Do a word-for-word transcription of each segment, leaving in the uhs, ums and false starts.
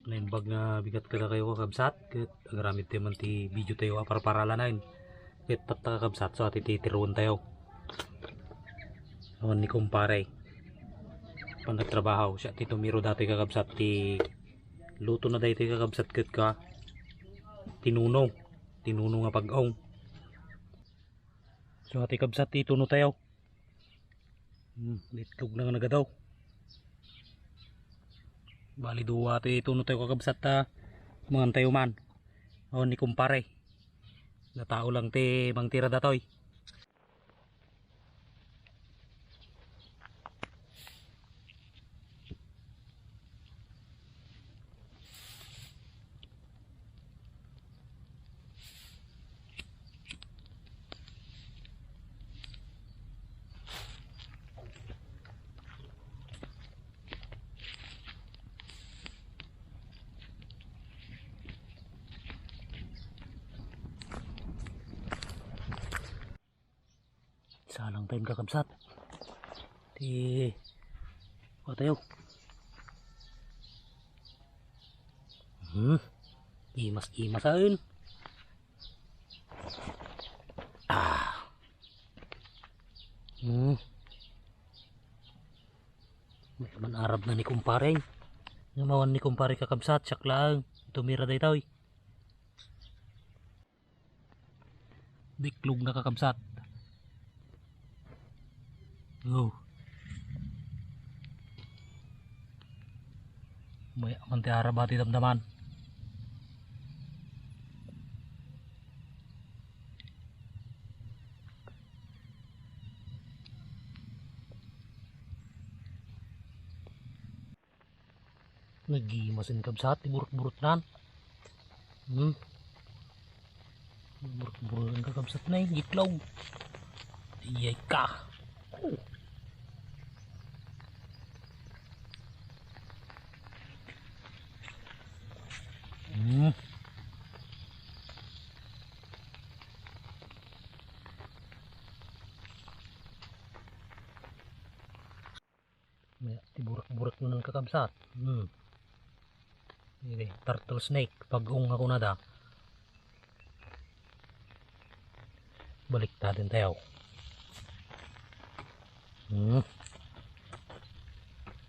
Naimbag nga bigat kadakayo, kakabsat, ket agaramid tayo man ti video tayo a parparalanen. Ket tatta, kakabsat, so ati ti tiruon tayo. Awan ni kumpare. Panagtrabaho, siya ti tumiro dati, kakabsat, ti luto na daytoy, kakabsat, ket ka tinuno. Tinuno nga pag-ong. So, ati, kabsat, ti tuno tayo. Hmm, itlog na nga nagadaw. Bali, dua ti tuno tayo, kakabsat, ta mangan tayo man. O, ni kumpare. Natao lang ti mangtira datoy. Salang tayo, kakabsat. Ti, kua tayo. Hmm. Imas-imas ayon. Ah. Hmm. May man arab na ni kumpare. Nga mawan ni kumpare, kakabsat, siak laeng. Tumira daytoy. Diklog na, kakabsat. Oh. May man ti arab a ti damdaman. Nagimasen, kabsat, ti burut-burutnan. Hmm. Burut-burutnan, kakabsat, na, eh, itlog. Iyay ka. Hmm. May ti burek-burek na, kakabsat. Hmm. Ini, turtle snake. Pag-ong ako na da. Baliktad tayo. Hmm.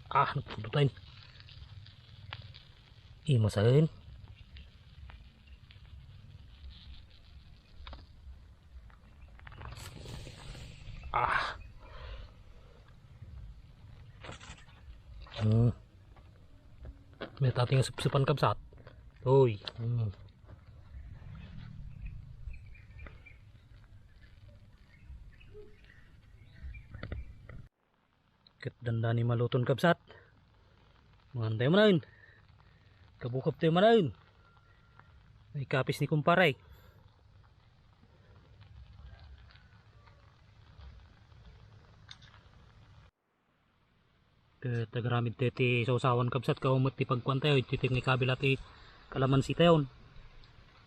Ah, nagpudutan. Imasen. Ah. Hmm. May tating supsupan, kabsat. Uy. Hmm. Ket dandani maluton, kabsat. Mangan tayo manen. Kabukab tayo manen. Ay, kapis ni kumpare. Ket agaramid tayo ti sawsawan, kabsat, kao met ti pagkuan tayo, iti ti nga ikabil ti kalamansi tayon.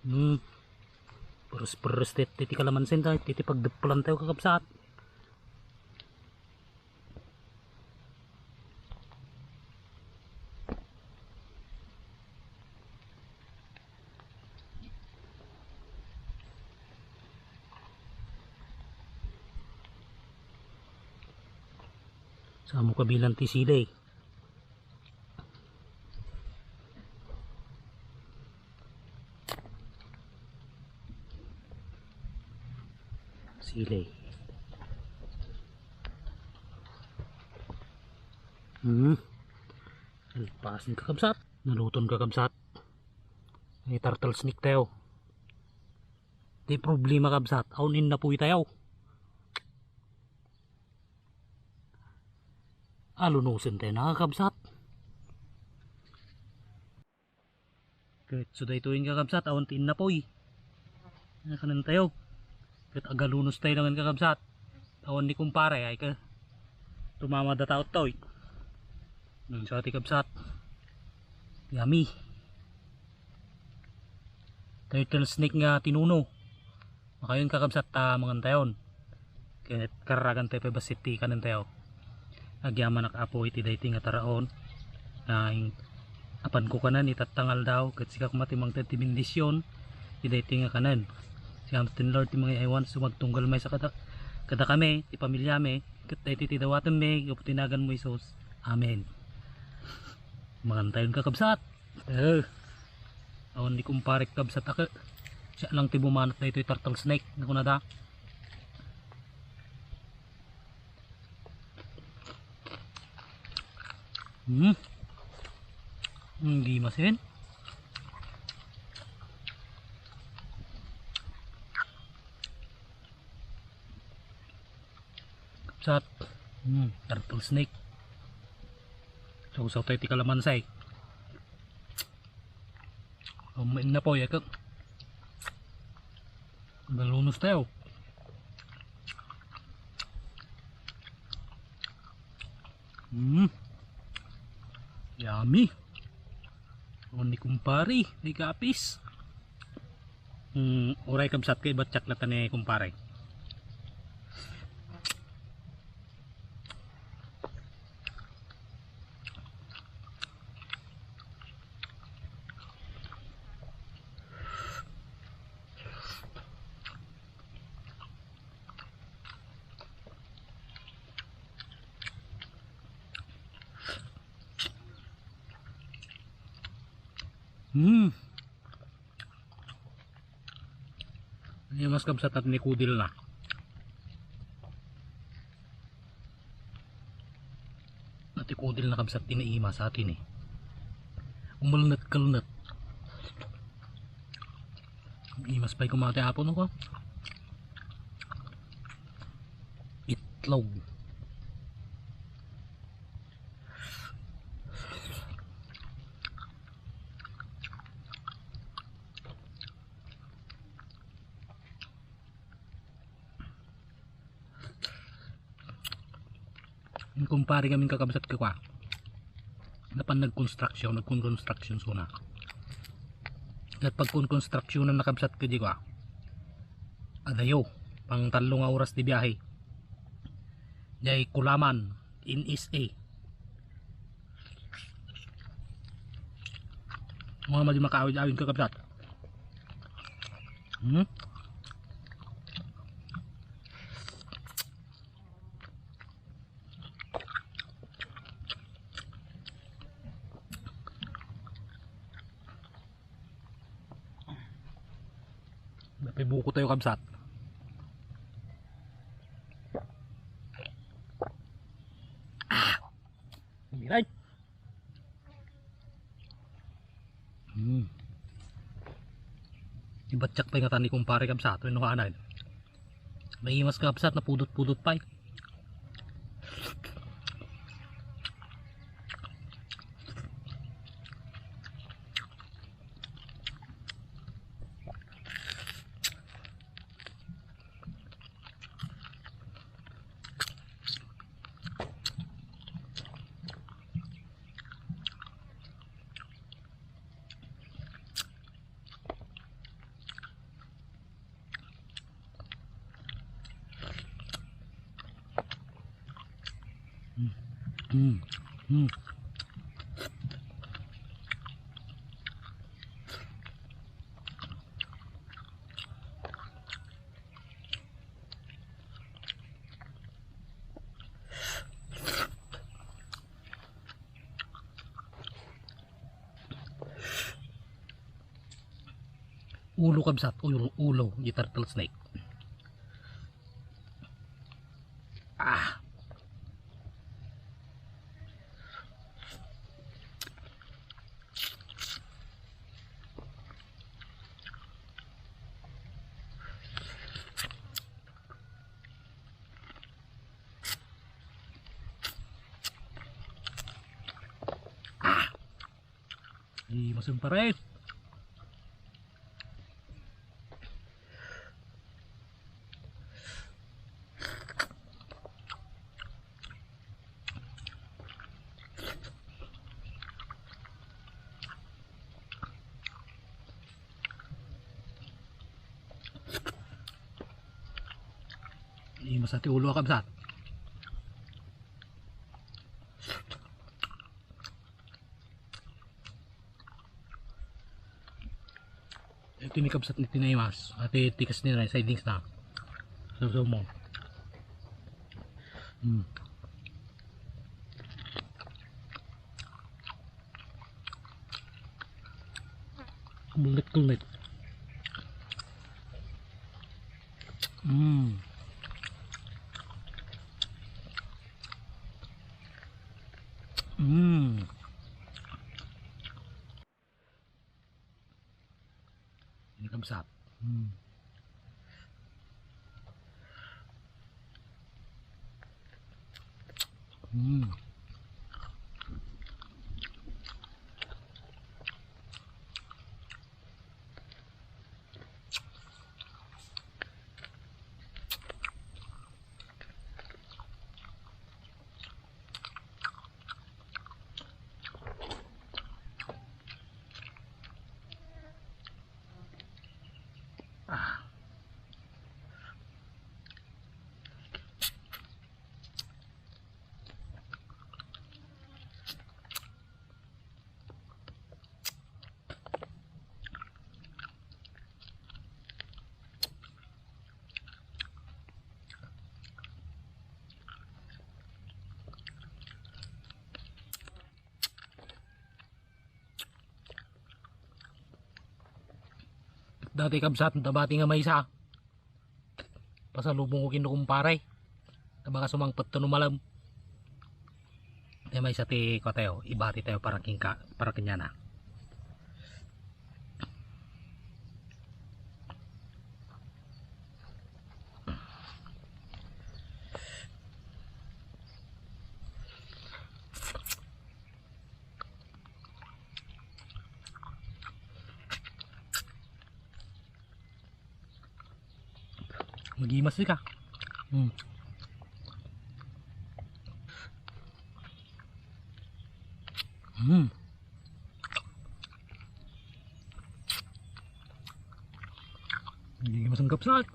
Hmm. Peres-peres ti, ti, ti kalamansi tayo, ti, ti pagdeppelan tayo, kakabsat. Sa mo kabilan ti sili. Sili. Hmm. Alpasin, kakabsat. Naluton, kakabsat. Ay, turtle snake tayo. Di problema, kabsat. Awan innapuy tayo. Alunusen tayo na, kakabsat. Ket so daytoy, kakabsat, awan ti innapuy. Ay, kanen tayo. Ket agalunos tayo ngan, kakabsat. Awan ni kumpare, ay ka. Tumama da taot toy. Hmm, so ati, kabsat. Yummy. Turtle snake nga tinuno. Makayon, kakabsat, ta mangan tayon. Ket kararagan tayo pay bassit ti kanen tayo. Agyamanak, Apo, iti daytoy nga taraon. Nga in-, Apan kukanen itatta nga aldaw, ket sika koma ti mangted ti bendisyon iti daytoy nga kanen. Siak met ti Lord ti mangiaywan, sumagtunggal maysa kada, kadakami, ti pamilyami, ket daytoy ti dawatenmi, gapu ti naganmo, Jesus. Amen. Mangantayon, kakabsat. Eh, awan ni kumpare, kabsat, a ket siak lang ti bumanat daytoy turtle snake, nga kunada. Hmm. Hindi masin. Sat. Hmm, turtle snake. Sawsaw tayo ti kalamansi. Ang mainna po, yakak. Malunos tayo. Mm. Yummy. Ang ni kumpare, ni kapis. Mm, uray, kabsat, kay batyak na ta ni kumpare. Hmm. Ini mas kabsat at ni kudil na. Ati kudil na kabsat ti naimas atin eh. Umalnat-kalnat. Imas pa'y kumati apo no ko. Itlog. Ni kumpare kami kakabsat ko kwa. Napan nagkonstruction, nagkon-construction suna. Ket pagkon-construction na nakabsat ko di kwa. Adayo, pang tallo nga oras di biyahe. Jay Kulaman, N S A. Mga madi makaawid-awid kakabsat. Hmm? Dapat buko tayo, kabsat. Ah! Miray. Hmm. Ibatyak pa yung atan ni kumpare, kabsat. Ano ka, anay? May imas, kabsat, na pudot-pudot pa eh. Mm. Mm. Ulo, kabsat, ulo, ulo, di turtle snake. Ah. Ah. Ay, masum pare. Imas ti ulo, kabsat. Ito ni kabsat ni tinaimas. Ati tikas ni na, sidings na. So, so mo. Hmm. Kumungit-kungit. Mm. Mm. Ini kabsat. Mm. Mm. Ah. Dati kabsat, nabati nga maysa. Pasalubong ko ken kumpare. Tabaka sumangpet to no malem. Ti maysa ti kuatayo, ibati tayo para kenka, para kaniana. Magimas ka. Hmm. Hmm. Magimas ang kapsat.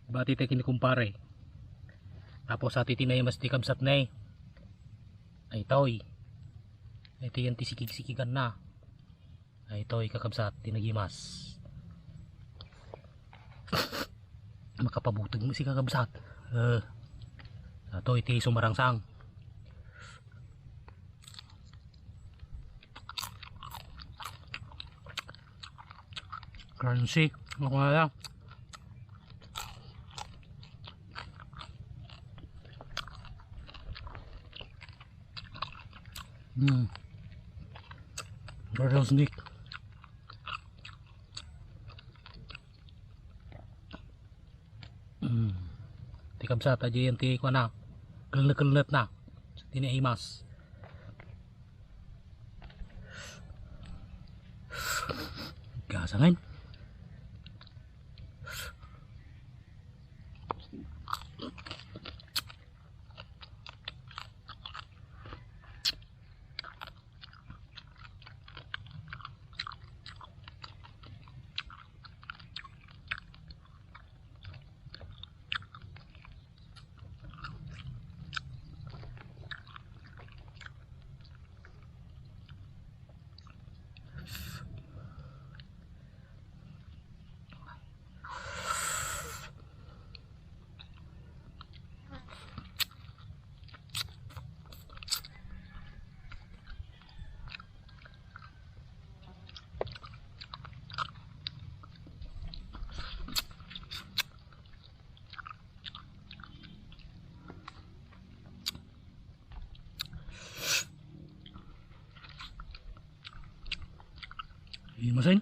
Bati tayo kini kumpare. Tapos ati tinaimas ti kabsat na eh. Ay, toy. Ito yan ti sikig-sikigan na. Ay, toy, kakabsat, ti nagimas. Makapabuteg mo si kakabsat. Eh, ito, iti sumarangsang. Crunchy. Ano ko na lang? Hmm. Rattlesnake. Hmm. Ti kabsat, aja yan ti kuana. Kelnek-kelnek na. Ti naimas. Gasangan. Imasin.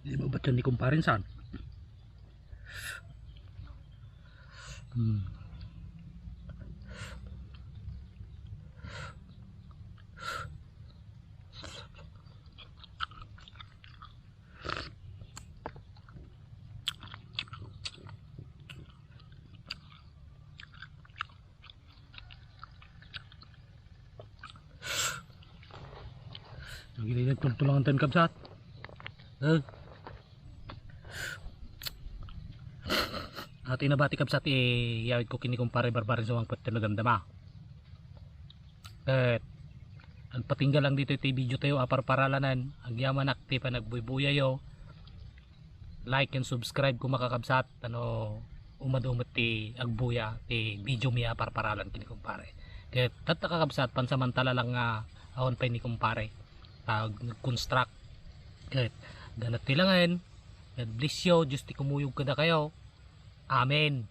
Di ba ba't yan ni kumparin saan? Hmm. Agili nagtultulangan tayo, kabsat. Eh. At inabati, kabsat, iyawid ko kini kumpare Barbarin sa mga pwerte na gandama. At agpatingga lang dito iti video tayo, aparparalanan, agyamanak ti panagbuybuyayo. Like and subscribe ko, makakabsat, ano, umadu met ti agbuya ti video mi aparparalan kini kumpare. Ket tatta, kakabsat, pansamantala lang nga awan pay ni kumpare pag nag-construct. Ket ganat ti langen. God bless you. Diyos ti kumuyog kadakayo. Amen.